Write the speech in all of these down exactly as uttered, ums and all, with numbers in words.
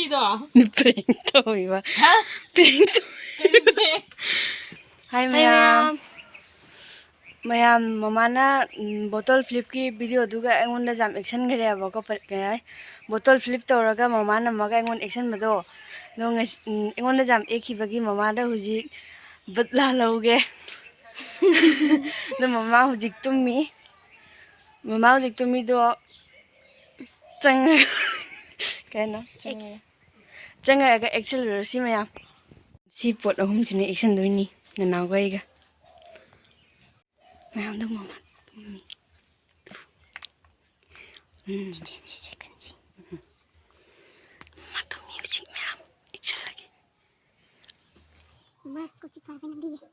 ꯁꯤꯗꯣ꯫ Prank ꯇꯧꯔꯤꯕ꯫ ꯍꯥ? Prank ꯇꯧ- ꯀꯔꯤ prank? ꯍꯥꯏ ꯍꯥꯏ ꯃꯌꯥꯝ꯫ ꯃꯌꯥꯝ꯫ ꯃꯌꯥꯝ, ꯃꯃꯥꯅ, ꯎꯝ, bottle flipꯀꯤ videoꯗꯨꯒ ꯑꯩꯉꯣꯟꯗ ꯌꯥꯝ ꯑꯦꯛꯁꯟꯈ꯭ꯔꯦꯕꯀꯣ꯫ ꯄ-, ꯀꯩ ꯍꯥꯏ? Bottle flip ꯇꯧꯔꯒ ꯃꯃꯥ ꯅꯝꯃꯒ ꯑꯩꯉꯣꯟꯗ ꯑꯦꯛꯁꯟꯕꯗꯣ꯫ ꯑꯗꯣ ꯉꯁꯤ, ꯎꯝ, ꯑꯩꯉꯣꯟꯗ ꯌꯥꯝ ꯑꯦꯛꯈꯤꯕꯒꯤ ꯃꯃꯥꯗ ꯍꯧꯖꯤꯛ ꯕꯨꯠ ꯂꯥꯜꯍꯧꯒꯦ꯫ ꯑꯗꯣ ꯃꯃꯥ ꯍꯧꯖꯤꯛ ꯇꯨꯝꯃꯤ꯫ ꯃꯃꯥ ꯍꯧꯖꯤꯛ ꯇꯨꯝꯃꯤꯗꯣ ꯆꯪꯉꯒ, ꯀꯩꯅꯣ? ꯆꯪꯉꯒ, ꯆꯪꯉꯒ ꯑꯦꯛꯁꯜꯂꯨꯔꯁꯤ ꯃꯌꯥꯝ꯫ ꯁꯤ ꯄꯣꯠ ꯑꯍꯨꯝꯁꯤꯅ ꯑꯦꯛꯁꯟꯗꯣꯏꯅꯤ, ꯅꯅꯥꯎꯒ ꯑꯩꯒ꯫ ꯃꯌꯥꯝꯗꯣ ꯃꯃꯥ꯫ ꯎꯝ꯫ ꯎꯝ꯫ ꯆꯤꯆꯦꯅꯤ, ꯆꯤꯆꯦ ꯈꯟꯁꯤ꯫ ꯎꯝ꯫ ꯃꯃꯥ ꯇꯨꯝꯃꯤ ꯍꯧꯖꯤꯛ ꯃꯌꯥꯝ ꯑꯦꯛꯁꯜꯂꯒꯦ꯫ ꯃꯥ ꯀꯣꯛ ꯆꯤꯛꯄ ꯍꯥꯏꯕ ꯅꯝꯕꯤꯒꯦ꯫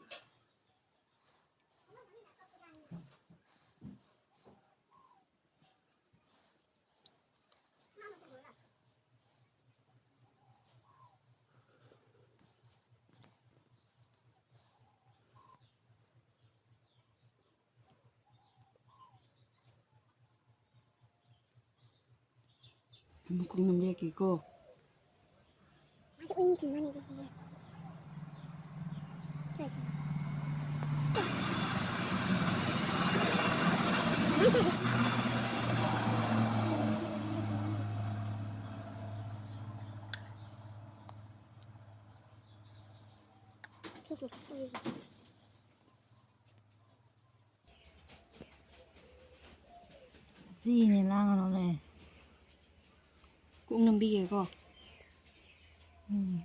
ꯃꯈꯣꯡ ꯅꯝꯕꯤꯔꯛꯀꯦꯀꯣ꯫ ꯃꯥꯁꯦ ꯎꯏꯅꯤ ꯊꯤꯟꯕꯅꯦ ꯑꯗꯨꯁꯨ꯫ ꯁ꯭ꯋꯥꯏꯁꯤꯗ꯫ ꯃꯥꯁꯦ ꯑꯗꯨꯁꯨ꯫ Face mask ꯇꯧꯔꯤꯕ꯫ ꯆꯤꯅꯦ, ꯂꯥꯡꯒꯅꯣꯅꯦ꯫ ꯀꯣꯛ ꯅꯝꯕꯤꯒꯦꯀꯣ꯫ ꯎꯝ꯫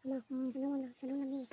ꯎꯝ, ꯍꯜꯂꯣ, ꯍꯜꯂꯣ, ꯆꯠꯂꯣ, ꯂꯝꯕꯤ꯫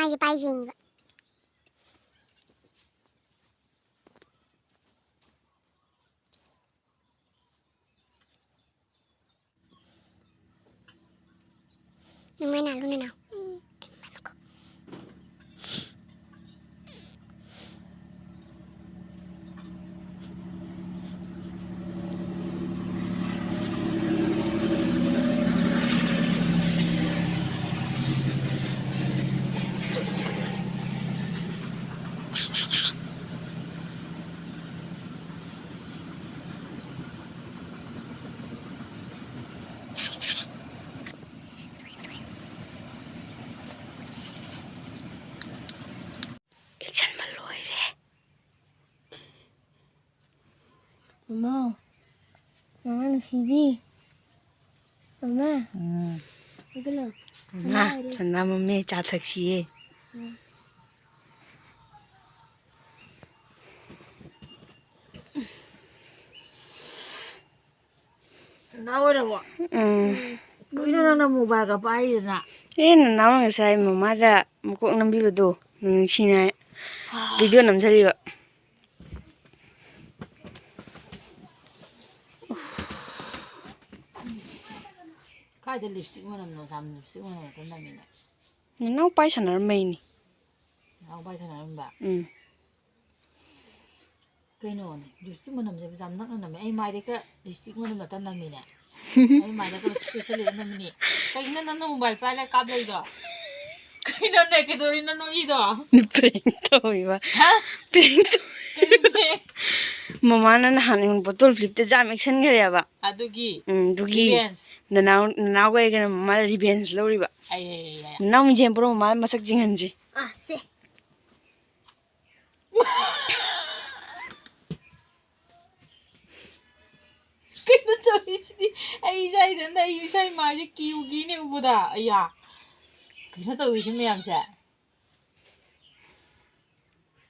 ꯑꯩꯁꯦ ꯄꯥꯏ ꯌꯦꯡꯉꯤꯕ꯫ ꯅꯨꯡꯉꯥꯏꯅ ꯂꯨꯅ ꯅꯥꯎ꯫ ꯑꯦꯛꯁꯟꯕ ꯂꯣꯏꯔꯦ꯫ ꯃꯃꯥ, ꯃꯃꯥ ꯅꯨꯡꯁꯤꯕꯤ, ꯃꯃꯥ, ꯎꯝ꯫ ꯍꯧꯒꯠꯂꯣ꯫ ꯃꯃꯥ, ꯁꯅꯥ ꯂꯩꯔꯦ꯫ ꯁꯅꯥ ꯃꯝꯃꯦ, ꯆꯥ ꯊꯛꯁꯤꯌꯦ꯫ ꯎꯝ꯫ ꯅꯅꯥꯎ ꯑꯣꯏꯔꯕꯣ? ꯎꯝ꯫ ꯀꯩꯅꯣ ꯅꯪꯅ ꯃꯣꯕꯥꯏꯜꯒ ꯄꯥꯏꯔꯤꯗꯨꯅ? ꯑꯦ, ꯅꯅꯥꯎꯅ ꯉꯁꯥꯏ ꯃꯃꯥꯗ ꯃꯀꯣꯛ ꯅꯝꯕꯤꯕꯗꯣ ꯅꯨꯡꯁꯤꯅ ꯚꯤꯗꯤꯑꯣ ꯅꯝꯖꯔꯤꯕ꯫ ꯀꯥꯏꯗ ꯂꯤꯞꯁꯇꯤꯛ ꯃꯅꯝꯅꯣ? ꯖꯥꯝ ꯂꯤꯞꯁꯇꯤꯛ ꯃꯅꯝ ꯈꯛꯇ ꯅꯝꯃꯤꯅꯦ꯫ ꯅꯅꯥꯎ ꯄꯥꯏ ꯁꯥꯟꯅꯔꯝꯕꯩꯅꯤ꯫ ꯅꯅꯥꯎ ꯄꯥꯏ ꯁꯥꯟꯅꯔꯝꯕ? ꯎꯝ꯫ ꯀꯩꯅꯣꯅꯦ, ꯂꯤꯞꯁꯇꯤꯛ ꯃꯅꯝꯁꯦ ꯌꯥꯝ ꯅꯛꯅ ꯅꯝꯃꯦ꯫ ꯑꯩ ꯃꯥꯏꯗꯩꯒ ꯂꯤꯞꯁꯇꯤꯛ ꯃꯅꯝ ꯅꯛꯇ ꯅꯝꯃꯤꯅꯦ꯫ ꯑꯩ ꯃꯥꯏꯗꯒ ꯂꯤꯞꯁꯇꯤꯛ ꯇꯩꯁꯜꯂꯒ ꯅꯝꯃꯤꯅꯦ꯫ ꯀꯩꯅꯣ ꯅꯪꯅ ꯃꯣꯕꯥꯏꯜ ꯄꯥꯏꯔ ꯀꯥꯞ ꯂꯩꯗꯣ? ꯀꯩꯅꯣꯅꯦ, ꯀꯩꯗꯧꯔꯤꯅꯣ ꯅꯣꯛꯏꯗꯣ? Prank ꯇꯧꯔꯤꯕ꯫ ꯍꯥ? Prank ꯇꯧ-, ꯀꯩꯅꯣꯅꯦ? ꯃꯃꯥꯅ ꯅꯍꯥꯟ ꯑꯩꯉꯣꯟꯗ bottle flipꯇ ꯖꯥꯝ ꯑꯦꯛꯁꯟꯈ꯭ꯔꯦꯕ꯫ ꯑꯗꯨꯒꯤ? ꯎꯝ, ꯑꯗꯨꯒꯤ revenge꯫ ꯅꯅꯥꯎ, ꯅꯅꯥꯎꯒ ꯑꯩꯒꯅ ꯃꯃꯥꯗ revenge ꯂꯧꯔꯤꯕ꯫ ꯑꯩ, ꯑꯩ, ꯑꯩ, ꯑꯩ꯫ ꯅꯅꯥꯎ ꯃꯤꯡꯁꯦꯜ ꯄꯨꯔꯛꯑꯣ, ꯃꯃꯥ ꯃꯁꯛ ꯌꯦꯡꯍꯟꯁꯤ꯫ ꯑꯥ, ꯁꯦ꯫ ꯀꯩꯅꯣ ꯇꯧꯔꯤꯁꯤꯗꯤ? ꯑꯩ ꯏꯆꯥ ꯏꯊꯟꯗ, ꯑꯩ ꯏꯆꯥ ꯏꯃꯥꯁꯦ ꯀꯤꯕꯨ ꯀꯤꯅꯦ ꯎꯕꯗ꯫ ꯑꯩꯌꯥ, ꯀꯩꯅꯣ ꯇꯧꯔꯤꯁꯤ ꯃꯌꯥꯝꯁꯦ?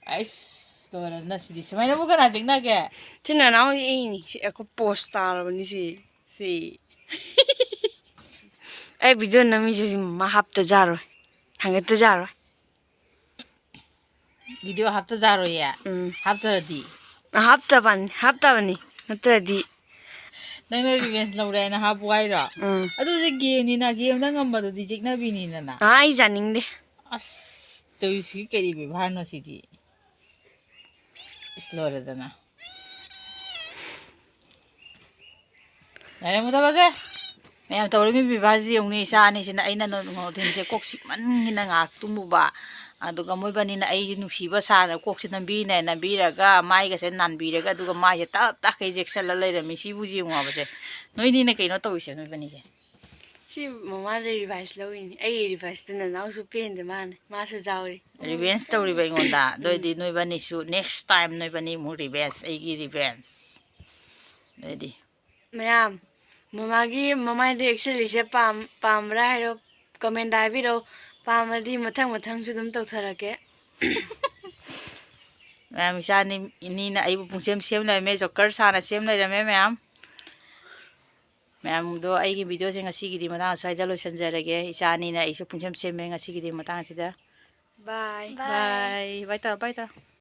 ꯑꯩꯁ, ꯂꯣꯏꯔꯦꯗꯅ ꯁꯤꯗꯤ꯫ ꯁꯨꯃꯥꯏꯅꯕꯨ ꯀꯅꯥ ꯆꯤꯛꯅꯒꯦ? ꯁꯤ ꯅꯅꯥꯎ ꯑꯩꯅꯤ꯫ ꯁꯤ ꯑꯩꯈꯣꯏ pose ꯇꯥꯔꯕꯅꯤ ꯁꯤ꯫ ꯁꯤ꯫ ꯑꯩ ꯚꯤꯗꯤꯑꯣ ꯅꯝꯃꯤꯁꯦ ꯍꯧꯖꯤꯛ ꯃꯃꯥ ꯍꯥꯞꯇ ꯌꯥꯔꯣꯏ꯫ ꯊꯥꯡꯒꯠꯇ ꯌꯥꯔꯣꯏ꯫ ꯚꯤꯗꯤꯑꯣ ꯍꯥꯞꯇꯖꯥꯔꯣꯏꯌꯦ? ꯎꯝ꯫ ꯍꯥꯞꯇ꯭ꯔꯗꯤ? ꯍꯥꯞꯇꯕꯅꯤ, ꯍꯥꯞꯇꯕꯅꯤ꯫ ꯅꯠꯇ꯭ꯔꯗꯤ ꯅꯪꯅ ꯔꯤꯚꯦꯟꯁ ꯂꯧꯔꯦ ꯍꯥꯏꯅ ꯍꯥꯞꯄꯨ ꯍꯥꯏꯔꯣ? ꯎꯝ꯫ ꯑꯗꯨꯗꯤ ꯒꯦꯝꯅꯤꯅ, ꯒꯦꯝꯗ ꯉꯝꯕꯗꯨꯗꯤ ꯆꯤꯛꯅꯕꯤꯅꯤꯗꯅ꯫ ꯑꯥ, ꯑꯩ ꯆꯥꯅꯤꯡꯗꯦ꯫ ꯑꯁ, ꯇꯧꯔꯤꯁꯤꯒꯤ ꯀꯔꯤ ꯕꯦꯕꯥꯔꯅꯣ ꯁꯤꯗꯤ? ꯏꯁ, ꯂꯣꯏꯔꯦꯗꯅ꯫ ꯌꯥꯔꯦ, ꯃꯨꯊꯠꯂꯁꯦ꯫ ꯃꯌꯥꯝ ꯇꯧꯔꯤꯕ ꯕꯦꯕꯥꯔꯁꯤ ꯌꯦꯡꯉꯨꯅꯦ, ꯏꯆꯥ ꯑꯅꯤꯁꯤꯅ꯫ ꯑꯩꯅ ꯅꯨꯡꯊꯤꯟꯁꯦ ꯀꯣꯛ ꯆꯤꯛꯃꯟꯒꯤꯅ ꯉꯥꯏꯍꯥꯛ ꯇꯨꯝꯃꯨꯕ, ꯑꯗꯨꯒ ꯃꯣꯏꯕꯥꯅꯤꯅ ꯑꯩꯒꯤ ꯅꯨꯡꯁꯤꯕ ꯁꯥꯅ ꯀꯣꯛꯁꯦ ꯅꯝꯕꯤꯅꯦ, ꯅꯝꯕꯤꯔꯒ ꯃꯥꯏꯒꯁꯦ ꯅꯥꯟꯕꯤꯔꯒ, ꯑꯗꯨꯒ ꯃꯥꯏꯁꯦ ꯇꯞ ꯇꯥꯈꯩ ꯌꯦꯛꯁꯜꯂ ꯂꯩꯔꯝꯃꯤ꯫ ꯁꯤꯕꯨ ꯌꯦꯡꯉꯣꯕꯁꯦ, ꯅꯣꯏꯅꯤꯅ ꯀꯩꯅꯣ ꯇꯧꯔꯤꯁꯦ, ꯅꯣꯏꯕꯥꯅꯤꯁꯦ? ꯁꯤ ꯃꯃꯥꯗ ꯔꯤꯚꯥꯏꯁ ꯂꯧꯔꯤꯅꯤ꯫ ꯑꯩꯒꯤ ꯔꯤꯚꯥꯏꯁꯇꯨ ꯅꯅꯥꯎꯁꯨ ꯄꯦꯟꯗꯦ, ꯃꯥꯅꯦ, ꯃꯥꯁꯨ ꯌꯥꯎꯔꯤ꯫ ꯔꯤꯚꯦꯟꯁ ꯇꯧꯔꯤꯕ ꯑꯩꯉꯣꯟꯗ꯫ ꯑꯗꯨ ꯑꯣꯏꯗꯤ ꯅꯣꯏꯕꯥꯅꯤꯁꯨ next time ꯅꯣꯏꯕꯥꯅꯤ ꯑꯃꯨꯛ ꯔꯤꯚꯦꯟꯁ, ꯑꯩꯒꯤ ꯔꯤꯚꯦꯟꯁ꯫ ꯑꯗꯨꯗꯤ ꯃꯌꯥꯝ, ꯃꯃꯥꯒꯤ ꯃꯃꯥꯏꯗ ꯌꯦꯛꯁꯜꯂꯤꯁꯦ ꯄꯥꯝ-, ꯄꯥꯝꯕ꯭ꯔꯥ ꯍꯥꯏꯔꯣ, ꯀꯃꯦꯟꯗ ꯍꯥꯏꯕꯤꯔꯛꯑꯣ꯫ ꯄꯥꯝꯃꯗꯤ ꯃꯊꯪ ꯃꯊꯪꯁꯨ ꯑꯗꯨꯝ ꯇꯧꯊꯔꯛꯀꯦ꯫ ꯃꯌꯥꯝ, ꯏꯆꯥ ꯑꯅꯤ, ꯑꯅꯤꯅ ꯑꯩꯕꯨ ꯄꯨꯡꯁꯦꯝ ꯁꯦꯝ ꯂꯩꯔꯝꯃꯦ, ꯖꯣꯀꯔ ꯁꯥꯅ ꯁꯦꯝ ꯂꯩꯔꯝꯃꯦ ꯃꯌꯥꯝ꯫ ꯃꯌꯥꯝꯗꯣ, ꯑꯩꯒꯤ ꯚꯤꯗꯤꯑꯣꯁꯦ ꯉꯁꯤꯒꯤꯗꯤ ꯃꯇꯥꯡ ꯑꯁ꯭ꯋꯥꯏꯗ ꯂꯣꯏꯁꯤꯟꯖꯔꯒꯦ꯫ ꯏꯆꯥ ꯑꯅꯤꯅ ꯑꯩꯁꯨ ꯄꯨꯡꯁꯦꯝ ꯁꯦꯝꯃꯦ ꯉꯁꯤꯒꯤꯗꯤ ꯃꯇꯥꯡ ꯑꯁꯤꯗ꯫ ꯕꯥꯏ꯫ ꯕꯥꯏ꯫ ꯕꯥꯏ ꯇꯧꯔꯣ, ꯕꯥꯏ ꯇꯧꯔꯣ꯫